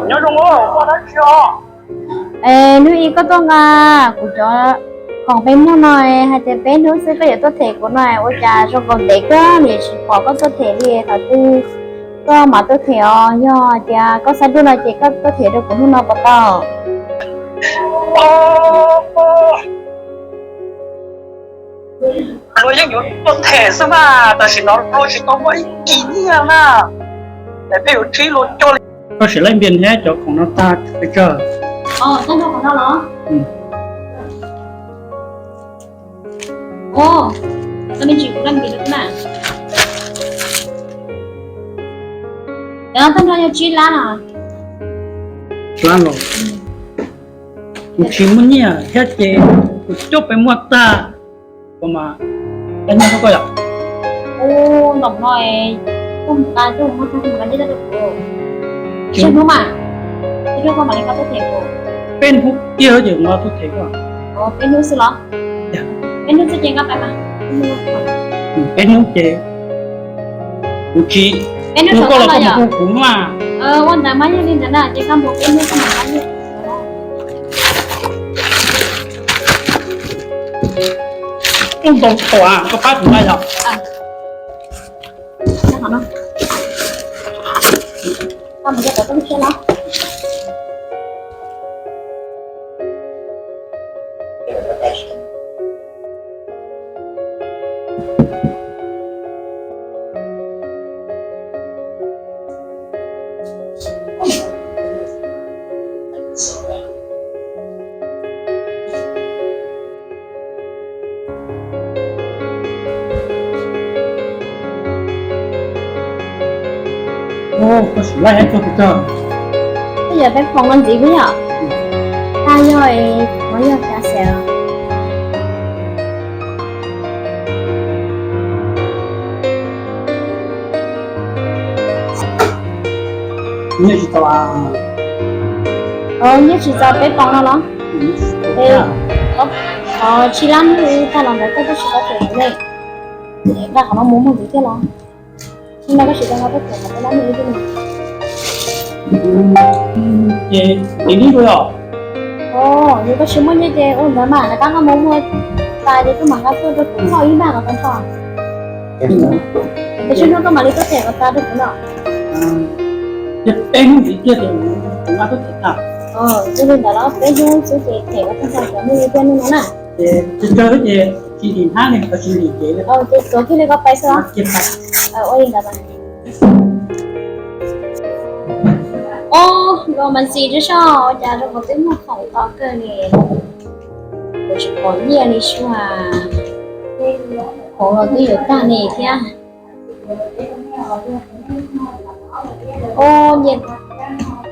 Nyob zoo, muaj dab tsi os? Es hnub ib koj tuaj nqa kuv cov khoom peb muag no, hais tias peb hnub xwb koj yuav tuaj them kuv no, ua cas zoo nkaus ntev kawg li tsis pom koj tuaj them li. Thaum twg koj mam tuaj them os? Yog hais tias koj xav tuaj no ces koj tuaj them rau kuv hnub no puas tau? Luag yeej yuav tuaj them xwb mas, tam sim no luag tsis tau muaj ib kis nyiaj na, es peb yuav tsib luag coj li. Koj sim laij npias thiab cov khoom no tag pes tsawg? Tag nrho khoom no los? Tag nrho kuv laij npias rau na. Cov no tag nrho yog tsib lab no. Lab los? Kuv tsis muaj nyiaj thiab ces kuv coj pes muag tag. Kuv mas, nyiaj rau koj yom? Ub, ntoos no, koj mus nqa, koj mus muab tag koj mus nqa nyiaj rau kuv. Tsawg hnub mas, tsawg hnub koj mam li nqa tuaj them kuv? Peb hnub tiag ces nqa tuaj them koj. Peb hnub xwb los? Peb hnub xwb ces nqa pais mas. Peb hnub ces kuv tsis, peb hnub ua koj los koj mus hu kuv mas. Ua ntawd mas yog li ntawd na ces koj mus peb hnub koj mam nqa nyiaj. Ub, ntau thaum koj pab kuv nqa yom? Koj sim laij hais txog pes tsawg? Twb yog peb khoom no ntxiv xwb yom. Tag yog, no yog xya xees. Nyiaj tsis txaus, nyiaj tsis txaus peb poos no los? Qhov tsib lab hnub ib tag los ntawd koj twb tsis tau them kuv ne. Nqa qhov no mus muag ntxiv thiab los? Hnub no koj tsis tau nqa tuaj them qhov tsib lab hnub ib thiab ne. Ces tim nib dua os. Yog koj tsis muaj nyiaj ces ua ntawd mas, lawv tab koj mus muag tas ces koj mam nqa tuaj rau kuv, koj ib npaj qhov tag nrho. Ces tsawg hnub koj mam li tuaj them qhov tag rau kuv no? Ces peb hnub ntxiv tiag ces kuv nqa tuaj them tag. Yog li ntawd los peb hnub xwb ces them qhov tag nrho cov hnub ib thiab hnub no na. Ces tsawg tsawg ces tsis dim hnab li, tsis dim ces, ces tuav kiag li koj pais xwb. Ua li ntawd mas. Ob, los mas ntxim rau soj, cas zoo nkaus twb muaj khoom tau kawg li. Kuv tsis pom nyiaj li sua, khoom los twb yuav tag li thiab. Ob, nyiaj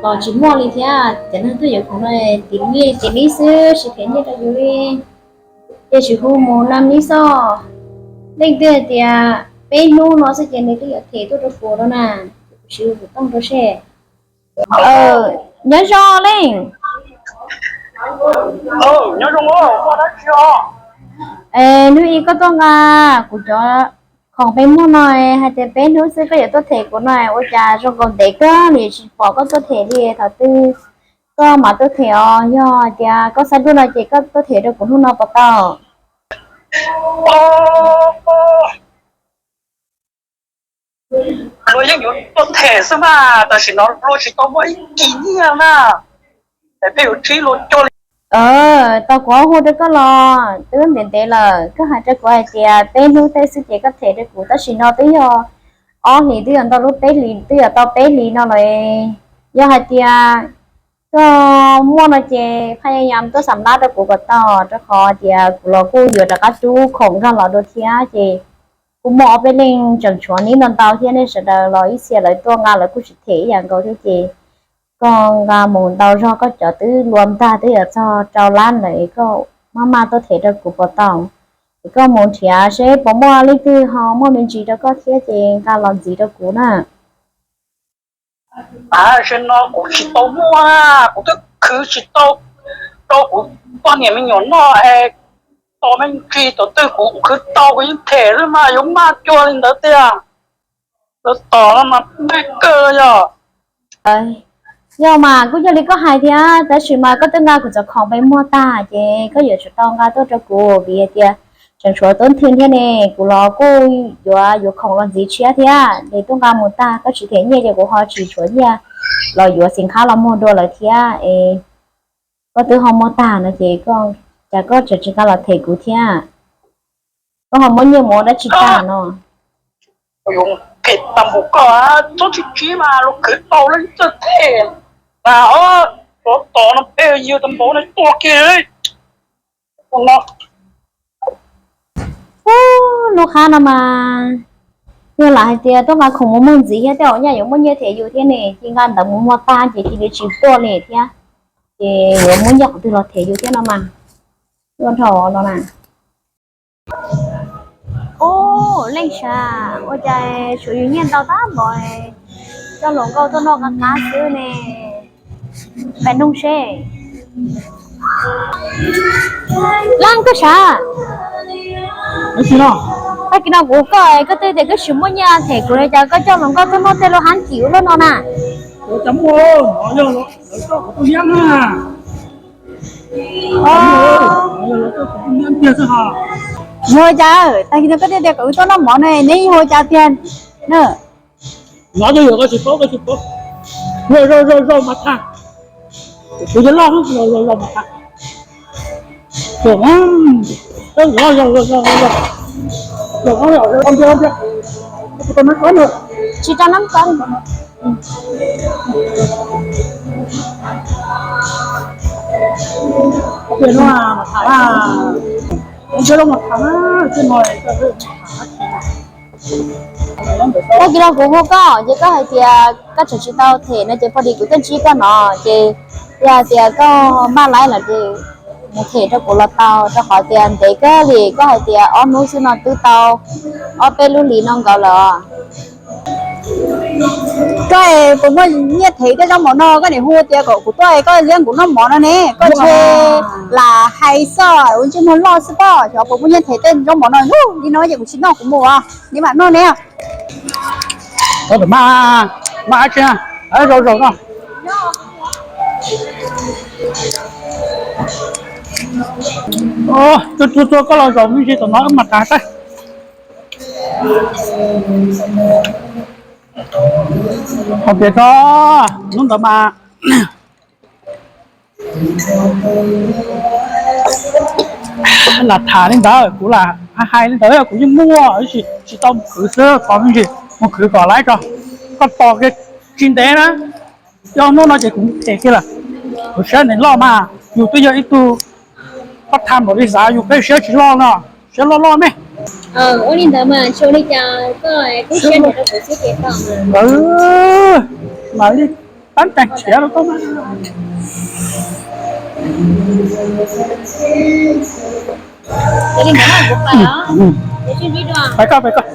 los tsis muaj li thiab, cov neeg tuaj yuav khoom no tim nib tim nib xwb, tsis them nyiaj rau yus li. Ces tsis hu mus na nib xwb. Leej twg hais tias peb hnub no xwb ces nws twb yuav them tuaj rau kuv no na, ces kuv sim hu kuv tooj rau seb. Nyob zoo leej. Nyob zoo, muaj dab tsi os? Es hnub ib koj tuaj nqa kuv cov khoom peb muag no, hais tias peb hnub xwb koj yuav tuaj them kuv no, ua cas zoo nkaus ntev kawg li tsis pom koj tuaj them li. Thaum twg koj mam tuaj them os? Yog hais tias koj xav tuaj no ces koj tuaj them rau kuv hnub no puas tau? Luag yeej yuav tuaj them xwb mas, tam sim no luag tsis tau muaj ib kis nyiaj na, es peb yuav tsib luag coj li. Tau kuv hu rau koj los twb ntev ntev lawm, koj hais rau kuv hais tias peb hnub tej xwb ces koj them rau kuv, tab sis no twb yog ob hlis, twb yog ntau lub peb hlis, twb yog tau peb hlis no lawm. Yog hais tias koj muaj no ces phaj yaj yam tuaj xam lab rau kuv kom tau, rau qhov tias kuv los kuj yuav rov qab rub khoom nkag los dua thiab ces kuj muaj ob peb leej tseem tshuav nib ntau ntau thiab, nej sawv daws los ib txhia lawv tuaj nqa lawv kuj tsis them ib yam nkaus thiab ces koj nqa mus ntau zog, koj cov twb luas ntag twb yuav txog rau lab lawm, koj maj maj tuaj them rau kuv puas tau? Es koj mus nrhiav seb puas muaj leej twg ho muaj me ntsis rau koj thiab ces nqa los ntxiv rau kuv na. Tam sim no kuv tsis tau muaj, kuv twb khwv tsis tau rau kuv poj niam me nyuam noj es tos me ntsis, thaum twg kuv khwv tau kuv yeej them xwb mas, yuav maj cuag li ntawd tiag. Lawv tos no mas npej kawg yog. Yog mas kuj yog li koj hais thiab, tab sis mas koj twb nqa kuv cov khoom pem muag tag ces koj yuav tsum tau nqa tuaj rau kuv vim hais tias tseem tshuav tub nthwj thiab ne, kuv los kuj yuav yuav khoom los ntxiv tshiab thiab, ces tuaj nqa mus tag koj tsis them nyiaj ces kuv ho tsis tshuav nyiaj los yuav xim khab los muag dua lawm thiab es. Koj twb ho muag tag no ces cas koj tseem tsis nqa los them kuv thiab? Koj ho muab nyiaj mus ua dab tsi tag no? Phem tas npaum koj, txhob tsis khib mas los khwv tau lawm txawj them. Mas ob, tsov tom no peb yawg tas npaum no tuag kiag. Ub, lub qab no mas yog lam hais tias tuaj nqa khoom mus muag ntxiv thiab tej zaum nyaj yuav muaj nyiaj them yus thiab ne, cia nqa ntawd mus muag tag ces cia li tsis tuaj li thiab, ces yuav muab nyiaj qhov twg los them yus thiab no mas. Ua dhau no na. Ub, Leej Sav, ua cas tshuav yus nyiaj ntau tab npaum, coj hluas nkauj tuaj noj qab qab xwb ne? Pab noog seb. Leej Sav, tag kis no kuv koj koj twb tias koj tsis muaj nyiaj them kuv li cas koj coj hluas nkauj tuaj noj tej lub hab kim ub luaj no na? Yog cas tag kis no koj twb tias kom wb tuaj noj mov no neb ua cas tiag na? Nov twb yog koj tsis paub, koj tsis paub. Zoj zoj zoj zoj mas thaj. Kuv yog loj, zoj zoj zoj mas thaj. Zoj zoj zoj zoj zoj. Tsis tau nab kob. Tag kis no kuv hu koj ces koj hais tias koj tseem tsis tau them no ces poj di kuv tuaj ntsib koj no ces yog hais tias koj npaj laib lawm ces mus them rau kuv los tau, rau qhov tias ntev kawg li, koj hais tias ob hnub xwb no twb tau ob peb lub hlis no nkaus lawm. Koj puas muaj nyiaj them tej zaub mov no, koj niam hu tias kom kuv tuaj koj liab kuv noj mov no ne, koj ntshe lam hais xwb, ua ntsej muag loj xwb pob, xyov puas muaj nyiaj them tej zaub mov no. Li no ces kuv tsis noj, kuv mus os, neb mam noj ne. Mas, mas tsis, zaum zaum no. Tua tua tua koj los zaum me ntsis tom no wb mam tham saib. Hais tias koj hnub ntawd mas lam tham li ntawd, kuv lam hais li ntawd, kuv yeej muaj tab sis tsis tau mus khwv xwb, tos me ntsis mus khwv kom laib tso. Koj tos kiag tsis ntev na, cov hnub no ces kuv them kiag lawm. Kuv siab ntev loj mas, yus twb yog ib tug pab tham npaum li xav, yus peb siab tsis loj no, siab loj loj me. Ua li ntawd mas tsis ua li cas, koj kub siab ntev rau kuv xwb ces tau. Mam li tab tseem khiav rau koj mas. Pais koj, pais koj.